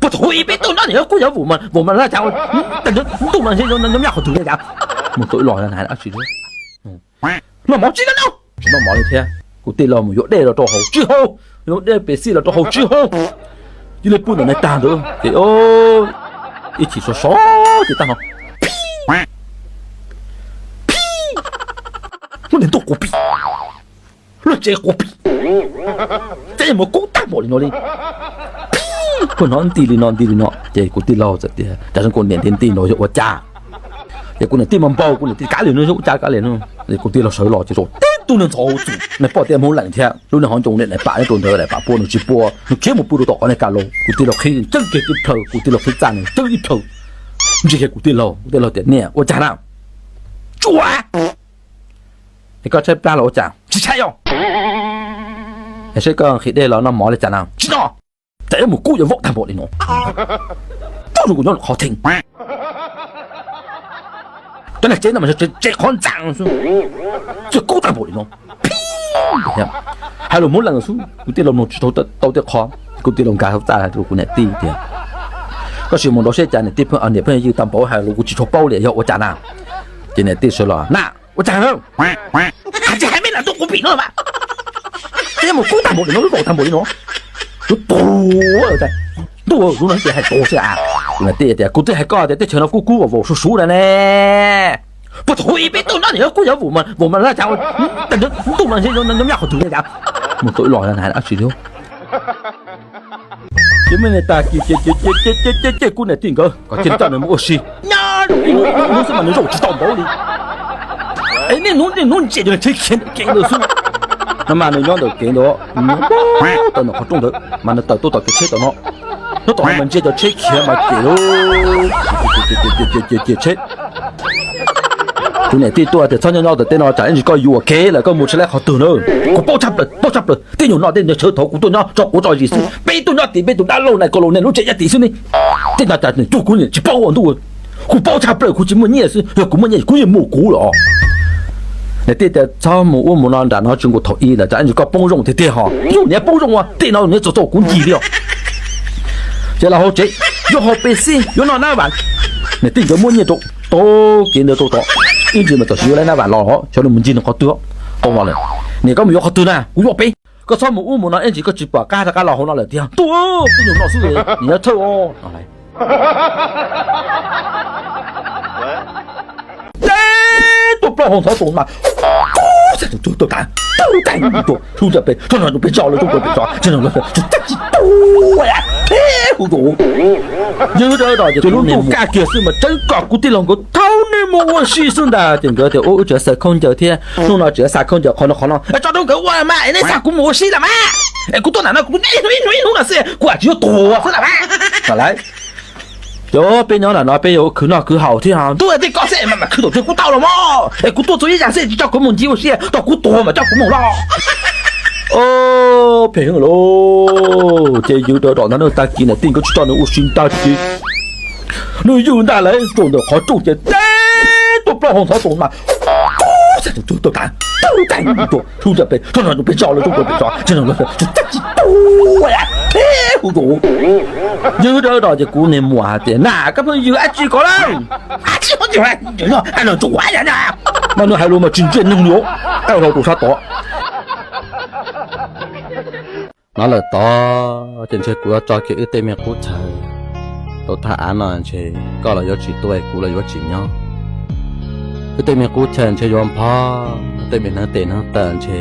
Thaum ib peb tuaj nyob nim no kuj yuav vum mas vum mas laj cas, ntuj no nyob qhov twg li cas. Mus tau ib los na, noj mov tsis noj, tsis noj mov li thiab. Kuv tij laug mus yuav dej los rau haus tsis haus, yuav dej Pepsi los rau haus tsis haus. Cia li pw ntawm no tag ntawd ces ib chim sov sov ces tag no, lub niag ntuj quas pim, lub tsev quas pim, txeeb mus kub tag npaum li no li. Kuj hnov nti li no nti li no ces kuv tij laug txawm tias, cas zoo kuv niam nti nti no yog ua cas? Ces kuv niam tij mas npau, kuv niam tij kav liam no yog ua cas kav liam no. Ces kuv tij laug sawv los ces teb tug niag ntxhov hauv txwm, niag poj tiaj Hmoob Lees thiab lub niag hov ncoo niam daim pam nyob rau ntawd, daim pam pua nws tsis pua, nws khiav mus pw rau tom qhov niag kas laus. Kuv tij laug qhib tseeb kiag ib plhaw, kuv tij laug qhib txaj nws tseeb ib plhaw, ntsia kiag kuv tij laug, kuv tij laug tias, niam ua cas na? Tsuas, es koj tshaib plab los ua cas? Tsis tshaib os. Es seb koj nqhis dej los noj mov li cas na? Tsis noj. Cas yuav mus kub yuav vaum tag npaum li no. Tub zoo kuv nyob qhov theej, cov niag tsev no mas tsev qhov ntxaa xwb, txawj kub tag npaum li no. Hais lus Hmoob Lees xwb kuv tij laug mloog tsis tshua tau tej qho. Kuv tij laug nkag hauv txaj hais rau kuv niam tij tias, koj sim mus nrau seb cas niam tij pheej, niam pheej ywj tag npaum hais lus kuv tsis tshua paub li yog ua cas na. Ces niam tij sawv los na, ua cas na? Hais tsis hais me lam ntuj quas pim no mas, ces mus kub tag npaum li no, lub vaum tag npaum li no. Lub tus, ntuj, lub no ces hais tus xwb a. Niam tij tias, kuv twb hais koj tias teb chaws no kub kub vaum vaum suv suv na ne. Puag thaum ub ib peb tuaj nyob nim no kuj yuav vum mas vum mas laj cas, ntuj no nyob qhov twg li cas. Mus tau ib los na, hais dab tsi li. Ces me niag tag kis ces, ces, ces, ces, ces kuv niam tij nkawd kom cia li coj nws mus ua si. Nyob ib hnub xwb mas nws zaum tsis tau npaum li. Es niaj hnub niaj hnub ntsia nws tsheb khiav ntawm kev ntawd xwb. No mas nws nyob ntawm kev ntawd, nws nyob tawm ntawm qhov rooj ntawd mas nws tawm tuaj tom kev tsheb tom no. Nyob tom no mas ntsia cov tsheb khiav mas ces, ces, ces tsheb. Kuv niam tij tuaj tias, txhob nyob nyob tom tej no tsam ib ntsis koj yuam kev lawm koj mus tsis laib qhov twg na. Kuv paub tshaj plaws, paub tshaj plaws, tej nyuag no tej nyuag tshav thaum kuv tuaj nyob tso quav tso zis xwb, peb tuaj nyob tim peb tus dab laug na, ko laus niag lub tsev nyob tim xwb ne. Tej no cas nws cuag kuv niam tsis paub ua ntuj. Kuv paub tshaj plaws, kuv tsis muaj nyiaj xwb, yog kuv muaj nyiaj kuv yeej muaj kuv los. Niam tij tias, txhob mus ub mus no nram no tsis nkaus thaum ub lawm tsam ib ntsis koj poob zoo tiag tiag ho. Yus niam poob zoo ua tej no niam txaus txaus kuv ncig li os. Ces los hauv tsev, yuav haus Pepsi, yuav noj nab vam. Niam tij nkawd muab nyiaj rau, tau kev ntawd rau tod, ib ntsis mas txawm tsis yuav lawv nab vam los, xyov nws mus ncig nws qhov twg. Tau los lawm, niam koj mus yuav qhov twg na, kuv yuav peb. Koj txhob mus ub mus no ib ntsis koj tsis pom qab rov qab los hauv no lawm tiag. Ntuj, tib nyuag no xwb, niam yuav thawj os. Teb tuaj plaub hau ntxhov tus mas, tau tas, tau tas, hu pes, tso no pes tso lawm, tso pes tso, tso no tsis tu, hu tus. Ywg dawb dos ces lub ntuj kaj kiag xwb mas tsawv kom kuv tij laug nkawd thauj nej mus ua si xwb ntag. Ces nkawd tias, ub, wb tseem xaws khaub ncaws thiab, hnub no tseem xaws khaub ncaws qhov no qhov no, tso rau nkawd ua mas, es nej xa kuv mus ua si lawm mas. Es kuv tuaj nram no kuv ib hnub ib hnub ib hnub no xwb, kuv tsis yuav tuag xwb lawm mas. Lawm, ces peb nyob nram no peb yuav khwv noj khwv haus thiab, ntuj, tej koj xwb mas mam khwv thaum twg kuv tau los mas. Es kuv tuaj txog ib zag xwb tsis tso kuv mus ncig ua si, thaum kuv tuag mas tso kuv mus los. Phem heev lauj. Ces ywg dawb dos ntag, tag kis niam tij nkawd tsis tso nws ua si ntag ces nws ywg ntag lawm, tsaus ntawm qhov rooj ces teb tuaj plaub hau ntxhov tus mas, tau tas, hu pes, tso no pes tso, tsis tu, hu tus. Ywg dawb dos ces kuv niag muam hais tias, na koj pheej ywg dab tsi ko lawm? Mas nws hais lus mas tsis ntsia neeg li, qaj hlo rau sab tod. No lawm tod ces ntshe kuv yuav tso kiag wb tej me qub chaw rau thaj av no, ntshe koj los yuav tsis tuaj, kuv los yuav tsis nyob. Wb tej me qub chaw ntshe yuav npog, tej me hneev tes hneev taw ntshe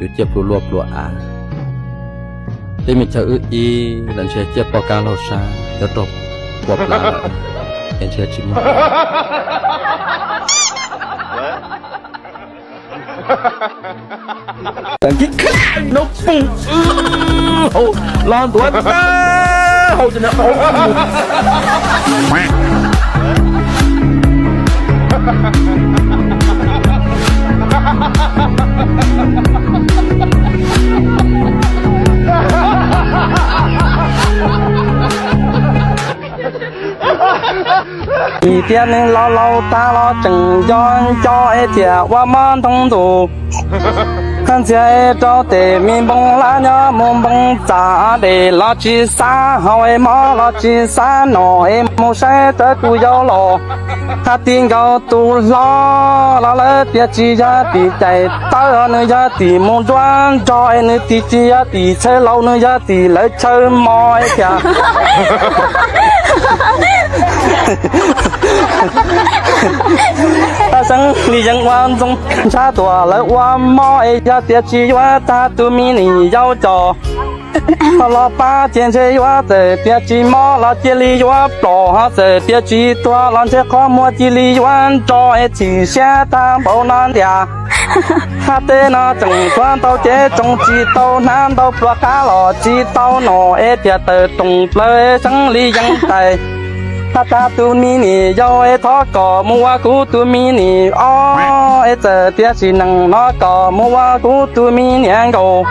yuav ciaj plua luaj plua av. Tej me chaw wb ib los ntshe ciaj poj kab laug sab yuav raug pua plav lawm, es ntshe tsis muaj. Tag kis kha no pum hau los ntuav tawb hau ces nws au. Vim tias neeg laus laus tas los tseem nco nco es thiaj ua mob ntoo ntus. Ntxhias es rau tes me npoo lab nyob mus npoo txam dej los tsis xav haus es mov los tsis xav noj es mus saib rawv tus yau los. Hais ti nkaus tus hlob los lawv tias tsis yog tim caim tawb, nws yog tim mus nruab nrog es nws tim tsis yog tim chaw laus, nws yog tim lawv chaw mos es tias Xeeb Lis Yeeb ua ntxoov ntshav tuam lawv ua mov es yog tias tsis yuav tag tus me niam yau coj ho los pab ces ntshe yuav txawm tias tsis mob los cia li yuav plom, ho txawm tias tsis tuag los ntshe qhov muag cia li yuav nro es txhim siab tag npaum no ntiag. Hab teb no tseem tshuav ntau ces tsoom tsis tau hnav ntau pluas qab los tsis tau noj es tias tawm toom plaws Xeeb Lis Yeeb tais. Hab tag tus me niam yau es thov kom mus ua kuv tus me niam ob es txawm tias sim neej no kom mus ua kuv tus me niam nkaus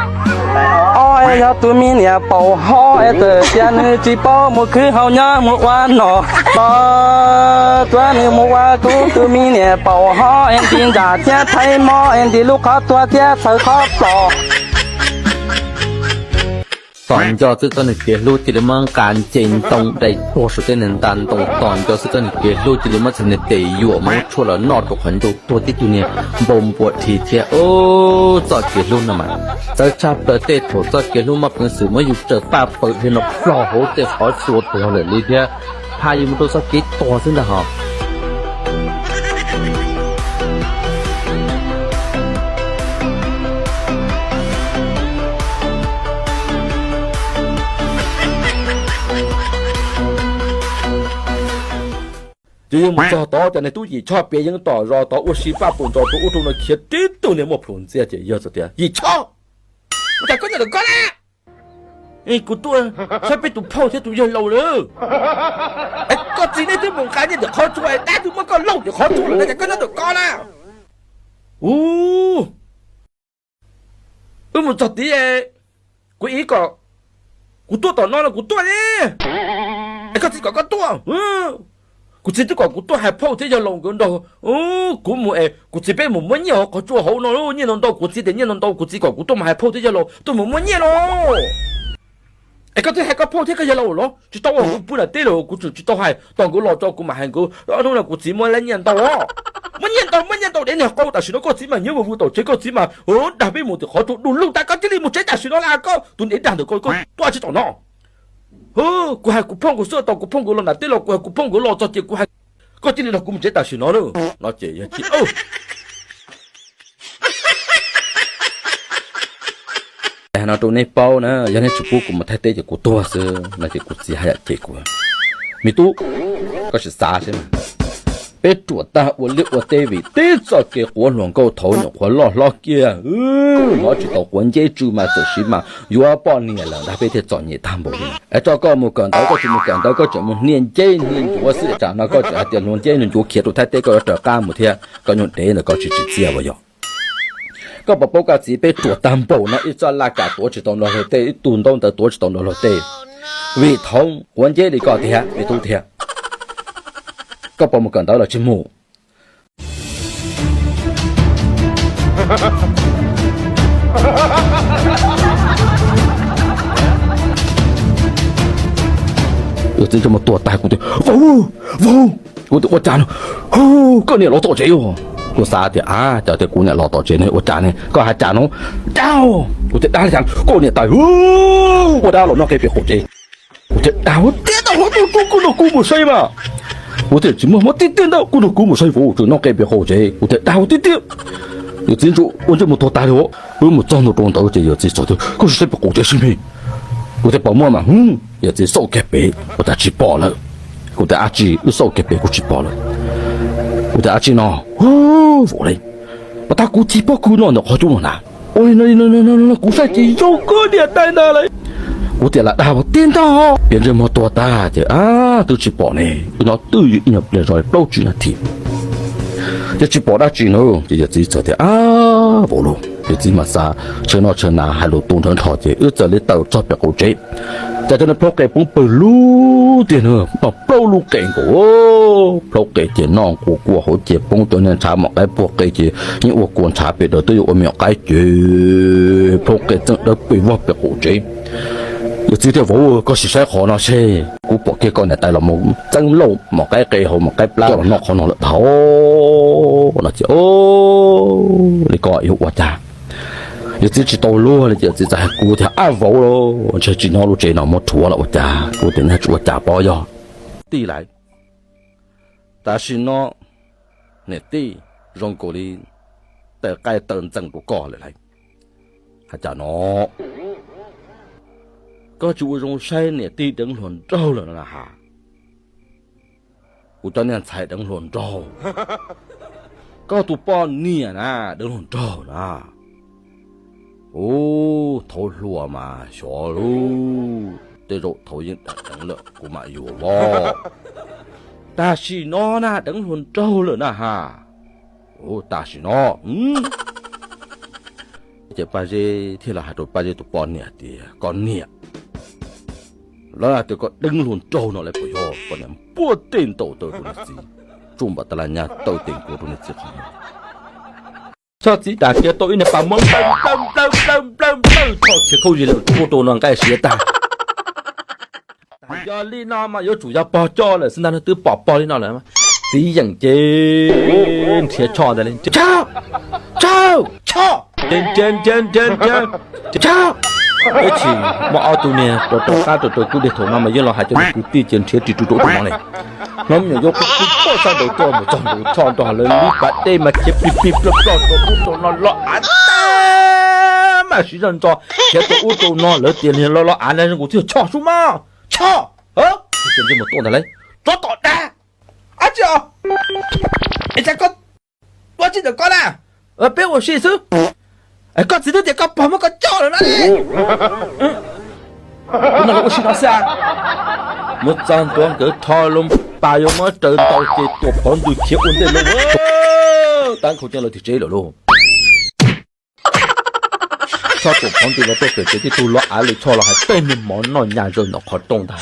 ob es yog tus me niam paum hov es txawm tias nws tsis paub mus khwv haus nyob mus ua noj los tsuav nws mus ua kuv tus me niam paum hov es nti nram thiab thaij mob es nti lub qhov tuag thiab txhawv qhov plom. Tos nco xwb txoj niag kev hlub cia li muab nqa nce ntoo dai tuag saum tej niag nta ntoo, tos nco xwb txoj niag kev hlub cia li muab txhais niag tes yuam muab tshuaj los noj rau qhov ncauj tuag tib tug niag npau npua dhi thiab. Txoj kev hlub no mas txawv tshaj plaws, tej thaum txoj kev hlub muaj peev xwm muab yus raws paj paws dhia no plog hauv tej qhov tsua tuag lawm li thiab, phaj yus mus rau txoj kev tuag xwb ntag hos. Ces yog mus txog tod cov niag tub Yim Choj piav yeeb tom zos tod ua si paj pum ntsos rau ub rau no khiav tib tug niag muaj plhus ntxiag ces yog txog tias, Yim Choj, ua cas koj nyob ntawm koj na? Kuv tuaj saib peb tus phauj thiab tus yawg laus lawm. Es koj txiv neb twb mus nqa nyiaj ntawm qhov tsua es dab twg muab koj laug ntawm qhov tsua lawm no ces koj nyob ntawm koj na? Ub, wb mus txog tid, kuv ib kom kuv tuaj tom no los kuv tuaj ne. Es koj txiv kom koj tuaj? Kuv txiv twb kom kuv tuaj hais phauj thiab yawg laus nkawd nrog kuv mus es kuv txiv peb mus muab nyiaj hauv qhov tsua hauv no, nyiaj ntau ntau, kuv txiv tias nyiaj ntau ntau, kuv txiv kom kuv tuaj mus hais phauj thiab yawg laus tuaj mus muab nyiaj los. Es koj twb hais koj phauj thiab koj yawg laus los? Tsis tau, kuv pw nram teb lawm, kuv tseem tsis tau hais, tos nkawd los tso kuv mam hais nkawd. Hnub no kuv txiv muab lab nyiaj ntau, muab nyiaj ntau, muab nyiaj ntau dev niag qau. Tam sim no koj txiv mas nyiam vwm vwm tom tsev, koj txiv mas dag peb mus tim qhov tsua du lug tag, koj cia li mus tsev tam sim no las, koj tus dev dag ntawm koj, koj tuaj tsis tom no. Kuv hais kuv phauj nkawd xwb, tos kuv phauj nkawd los nram teb los, kuv hais kuv phauj nkawd los txog ces kuv hais, koj cia li nrog kuv mus tsev tam sim no na. No ces yog no rau nej paub na, yog nej tsis pub kuv mus thaij teb ces kuv tuag xwb no ces kuv txiv haj yam cem kuv. Me tub, koj sim xav seb mas, peb ruam tag ua liaj ua teb vim teb txoj kev quav hluas nkauj thaud nyuam qhuav loj hlob kiag, hnov tsis tau quav nceb tsw mas txawm siv mas yuav poj niam lawm ntag, peb thiaj txom nyem tag npaum li. Es tso koj mus kawm ntawv, koj tsis mus kawm ntawv koj tseem mus hnia nceb hnia ncuav xwb, tsam no koj tseem hais tias hluas nceb hluas ncuav khiav rau Thaib teb koj yuav raws qab mus thiab, koj nyuag dev ntawd koj tsis tsim txiaj ua yog. Koj puas paub koj txiv peb ruam tag npaum no, ib txoj laj kam tuav tsis tau nrog luag tej, ib tug ntaub ntawv tuav tsis tau nrog luag tej, vim thaud quav nceb li koj tiag me tub tiag. Koj puas mus kawm ntawv los tsis mus? Yawm txiv ntsej muag tuag tag, kuv tias, Vauv, vauv! Kuv tias, Ua cas no? Koj niam los tom tsev os. Kuv xav tias, A, cas tias kuv niam los tom tsev ne, ua cas ne? Koj hais cas no? Dag! Kuv tias, Dag li cas? Koj niam tais ua dab los noj qe pem qaum tsev. Kuv tias, Dag ua tiag ntag, kuv nrog kuv mus saib mas. Kuv tias, Tsis muaj hmoov tiag tiag ntag, kuv nrog kuv mus saib vauv tseem noj qe pem qaum tsev. Kuv tias, Dag ua tiag tiag. Yawm txiv ntsuj ua ntsej muag tuag tag li os. Wb mus txog ntua rau ntawd ces yawm txiv txawm tias, Koj sim saib pem qaum tsev seb me. Kuv tias, Puas muaj mas? Hm. Yawm txiv xauj kiag pem, ua cas tsis pom lawm. Kuv tias, Dab tsi? Wb xauj kiag pem kuj tsis pom lawm. Kuv tias, Dab tsi no? Vauv li, pas tag kuv txiv pob kws no ntawm qhov cub no na. Ua li no, kuv saib ces yog koj niam tais ntag lauj. Kuv tias, Lam dag ua tiag ntag. Piav ntsej muag tuag tag ces, A, twb tsis pom ne. Wb nyob twj ywm ib nyuag pliag zoj li plaub tsib nas this ces tsis pom dab tsi na. Ces yawm txiv txawm tias, A, vauv lauj. Yawm txiv mas xav tshaw noj tshaw hnav hais lus tu nrhawv nrho ces wb txawm li tawm txog pem qaum tsev. Cas cov niag plhaub qe poob pawg lug tiag na, noj plaub lub qe nkaus. Plhaub qe ces noj kua kua hauv ces poob, cov niag ntshav mom qaib puag qe ces yeej ua kua ntshav pem, daws twb yuav ua me nyuam qaib ces plhaub qe txeej dawb pes vog pem qaum tsev. Yawm txiv tias, Vauv, koj sim saib qhov no seb, kuv pom kiag koj niam tais los mus txeeb lauj, mom qaib qe hauv mom qaib plab los noj qhov no lawm tag no ces, li ko yuav ua cas? Yawm txiv tsis tau luag li ces yawm txiv txawm hais kuv tias, Ab vauv, ntshe tsis nyob lub tsev no, muab rhuav los ua cas? Kuv tias, Nyaj tsis ua cas pob yog tij lais. Tam sim no niam tij zoo nkaus li taws qaij taws ntxees rau koj lawm lauj. Hais cas no, koj tsis ua zoo saib niam tij deev hluas nraug lawm no na has. Kuv cov niag ntxhais deev hluas nraug, koj tus poj niam na deev hluas nraug na. Ub, thaum hluas mas xyov lauj, tej zaum thaum yeej deev lawm kuv mam yuav os. Tam sim no na deev hluas nraug lawm na has. Ub, tam sim no. Ces Paj Zeb thiaj los hais rau Paj Zeb tus poj niam tias, Koj niam, lawv hais tias koj deev hluas nraug no lawm puas yog? Poj niam npuaj tej ntaus taw rau niag txiv, tsuj npam tas las nyaj taw tes nkuav rau niag txiv qhov muag. Choj txiv tas kiag tau ib niag pas muab nplawm nplawm nplawm nplawm nplawm nplawm, choj khiav khaub zig lawm, ub rau no nqaij siav tag. Yog li no mas yuav tsum yog pog coj lawm xwb ntag, twb pom pog li no lawm. Txiv yeem ces nrhiav choj ntag li, Choj! Choj! Choj! Choj! Ib chim muaj ob tug niag rau rau qab rau rau kuj deg thaum no mas yeej los hais cov kwv tij ces nrhiav ris rau ub rau no li. Hnub me nyuam yaus kuj tuaj txog nraud tuaj mus txog nraud choj nrog lawv lub pas dej mas khiav plig plig ploj ploj rau ub rau no los av tag, mas siv zog ntso khiav rau ub rau no, lawv tias niag los los av na zoo nkaus thiaj choj sub mog. Choj! Ces ntsej muag tuaj ntag lauj, tsov tom dag, ab tsi os, es cas koj ua tsi ntawm koj na? Peb ua si xwb. Koj txiv twb tias koj pog muab koj coj lawm na. No ua si no xwb a. Mus txog ntua nkawd rho loo pas yuav muab raws ntaus ces Tuam Phov Ntws khiav ua ntej lawm, tab khau ceeb lawv tim tsev lawm lauj. Choj Tuam Phov Ntws los tuaj pem tsev tib tug los av lawm, Choj los hais tej niag mov noj nyas zaws ntawm qhov rooj ntag.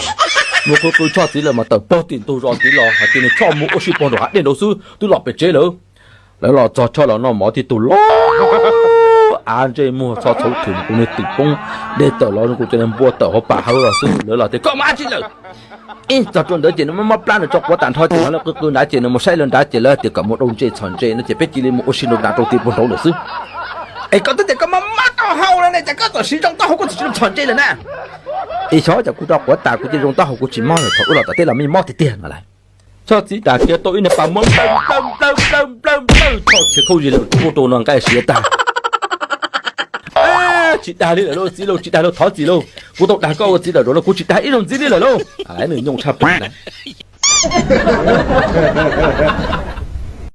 Mus qw qw Choj txiv lawm mas tawm pog tim ntug zos tid los hais tias niag Choj mus ua si pog nraum hav dej nraud xwb, twb los pem tsev lawm. Lawv los txog Choj los noj mov tib tug los av ntsej muag txho txhauv thwm tus niag twm poob dej tawm los zoo nkaus cov niag npua tawm hauv pas hawv los xwb. Lawv los tias koj mus ab tsi lawm. Ib txog rau ntawd ces nws muab mob plab nws tso quav tas nrho ces nws qw qw nrad ces nws mus saib lawv nrad ces lawv tias kom mus rau ntses txhom ntses no ces peb cia li mus ua si rau nrad rau tid puag nraud lawm xwb. Es koj twb tias koj mob mob taub hau lawm ne, cas koj txawm siv zoo taub hau koj txawm tsis mus txhom ntses lawm na? Es xyov cas kuv rau quav tas kuv cia zoo taub hau kuv tsis mob lawm, thaum ub los tom teb los me mob tiag tiag no lauj. Choj txiv tas kiag tau ib niag pas muab nplawm nplawm nplawm nplawm nplawm nplawm, Choj khiav khaub zig lawm, ub rau no nqaij siav tag. Tsis dag li lawm lauj txiv lauj, tsis dag lauj, thov txim lauj, kuv tau dag koj ua txiv lawm lauj, kuv tsis dag ib zaug ntxiv li lawm lauj. Nws nyooj tshaj plaws na.